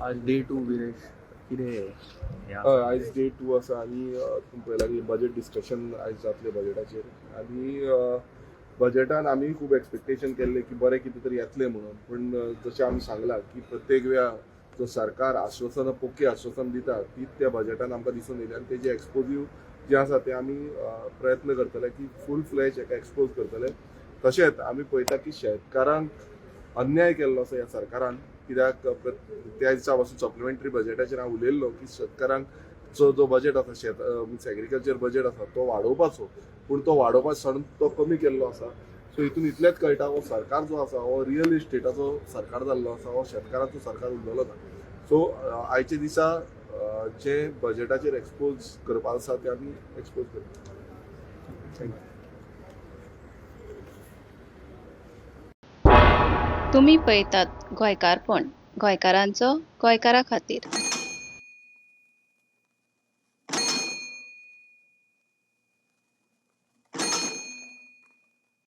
आज day two Viresh कितें हें आसा? हय, आयज डे टू आसा आनी तुमी पळयलां की बजेट डिस्कशन आयज जातलें बजेटाचेर आनी बजेटान आमी खूब एक्सपेक्टेशन केल्लें की बरें कितें तरी येतलें म्हणून. पूण जशें आमी सांगलां की प्रत्येक वेळा जो सरकार आश्वासनां, पोकी आश्वासन दिता तीच त्या बजेटान आमकां दिसून येयली आनी तेजे एक्सपोजीव जे आसा ते आमी प्रयत्न करतले की फूल फ्लॅज हेका एक्सपोज करतले. तशेंच आमी पळयता की शेतकारांक अन्याय केल्लो आसा ह्या सरकारान, कित्याक त्या दिसा पासून सप्लिमेंटरी बजेटाचेर हांव उलयल्लो की शेतकारांक जो जो बजेट आसा शेत मिन्स एग्रीकल्चर बजेट आसा तो वाडोवपाचो, पूण तो वाडोवपा सडन तो कमी केल्लो आसा. सो हितून इतलेंच कळटा हो सरकार जो आसा हो रियल इस्टेटाचो सरकार जाल्लो आसा, हो शेतकाराचो सरकार उरलेलो ना. सो आयच्या दिसा जे बजेटाचेर एक्सपोज करपा आसा ते आमी एक्सपोज करता. Thank you. तुमी पळयतात गोंयकारपण, गोंयकारांचो गोंयकारा खातीर.